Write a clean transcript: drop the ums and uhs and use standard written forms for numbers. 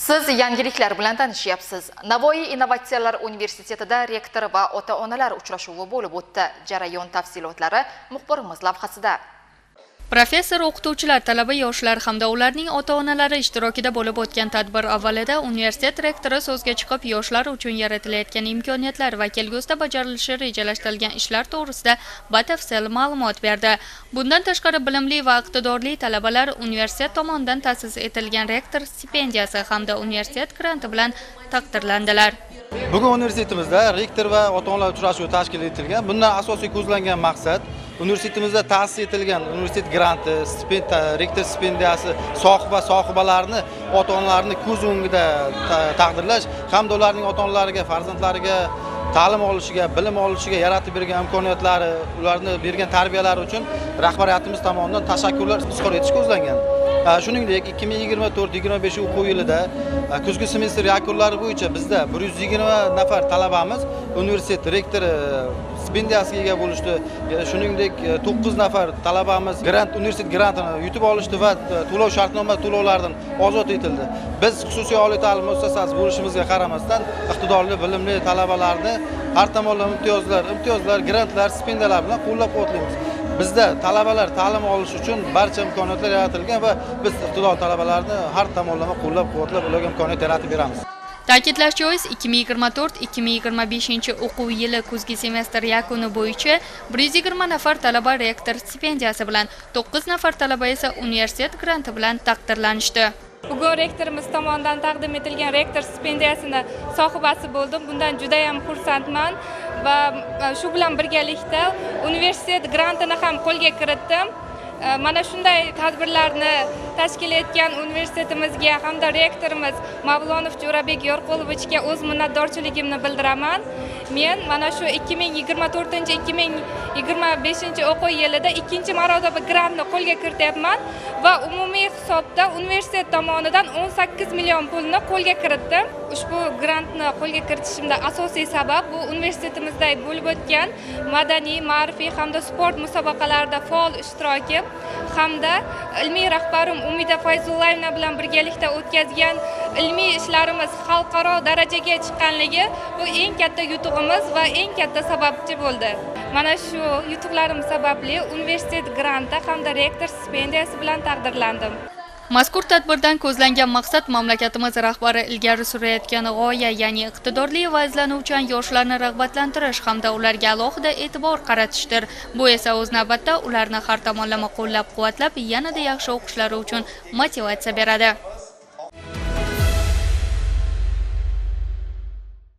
Siz yangiliklar bilan tanishyapsiz. Navoiy innovatsiyalar universitetida rektor va ota-onalar uchrashuvi bo'lib o'tdi. Jarayon tafsilotlari muxbirimiz lavhasida. Professor o'qituvchilar, talaba yoshlar hamda ularning ota-onalari ishtirokida bo'lib o'tgan tadbir avvalida universitet rektori so'zga chiqib, yoshlar uchun yaratilayotgan imkoniyatlar va kelgusida bajarilishi rejalashtirilgan ishlar to'g'risida batafsil ma'lumot berdi. Bundan tashqari bilimli va iqtidorli talabalar universitet tomonidan ta'sis etilgan rektor stipendiyasi hamda universitet granti bilan taqdirlandilar. Bugun universitetimizda rektor va ota-onalar uchrashuvi tashkil etilgan. Bundan asosiy ko'zlangan maqsad universitetimizda ta'sis etilgan universitet granti, rektor stipendiyasi sohib va sohibalarini ota-onalarni ko'z o'ngida taqdirlash hamda ularning ota-onalariga, farzandlariga ta'lim olishiga, bilim olishiga yaratib bergan imkoniyatlari, ularni bergan tarbiyalari uchun rahbariyatimiz tomonidan tashakkurlar izhor etish ko'zlangan. Shuningdek, 2024-25 o'quv yilida kuzgi semestr yakunlari bo'yicha bizda 120 nafar talabamiz universitet rektori stipendiyasiga ega bo'lishdi. Shuningdek, 9 nafar talabamiz grant, universitet grantini yutib olishdi va to'lov shartnoma to'lovlaridan ozod etildi. Biz xususiy oliy ta'lim muassasasi bo'lishimizga qaramasdan iqtidorli, bilimli talabalarni har tomonlama imtiyozlar, grantlar, stipendiyalar bilan qo'llab-quvvatlaymiz. Bizda talabalar ta'lim olish uchun barcha imkoniyatlar yaratilgan va biz iqtidorli talabalarni har tomonlama qo'llab-quvvatlab, ularga imkoniyat yaratib beramiz. Ta'kidlash joiz, 2024-2025 o'quv yili kuzgi semestr yakuni bo'yicha 120 nafar talaba rektor stipendiyasi bilan, 9 nafar talaba esa universitet granti bilan taqdirlanishdi. Bugun rektorimiz tomonidan taqdim etilgan rektor stipendiyasini sohibasi bo'ldim. Bundan juda ham xursandman va shu bilan birgalikda universitet grantini ham qo'lga kiritdim. Mana shunday tadbirlarni tashkil etgan universitetimizga hamda rektorimiz Mavlonov Jo'rabek Yorqulovichga o'z minnatdorchiligimni bildiraman. Men mana shu 2024-2025 o'quv yilida ikkinchi marotaba grantni qo'lga kirityapman va umumiy hisobda universitet tomonidan 18 million pulni qo'lga kiritdim. Ushbu grantni qo'lga kiritishimda asosiy sabab bu universitetimizda bo'lib o'tgan madaniy, ma'rifiy hamda sport musobaqalarida faol ishtirokim hamda ilmiy rahbarim Umida Fayzullayevna bilan birgalikda o'tkazgan ilmiy ishlarimiz xalqaro darajaga chiqqanligi bu eng katta yutug'imiz va eng katta sababchi bo'ldi. Mana shu yutuqlarim sababli universitet granti hamda rektor stipendiyasi bilan taqdirlandim. Mazkur tadbirdan ko'zlangan maqsad mamlakatimiz rahbari ilgari surayotgan g'oya, ya'ni iqtidorli va izlanuvchan yoshlarni rag'batlantirish hamda ularga alohida e'tibor qaratishdir. Bu esa o'z navbatda ularni har tomonlama qo'llab-quvvatlab, yanada yaxshi o'qishlari uchun motivatsiya beradi.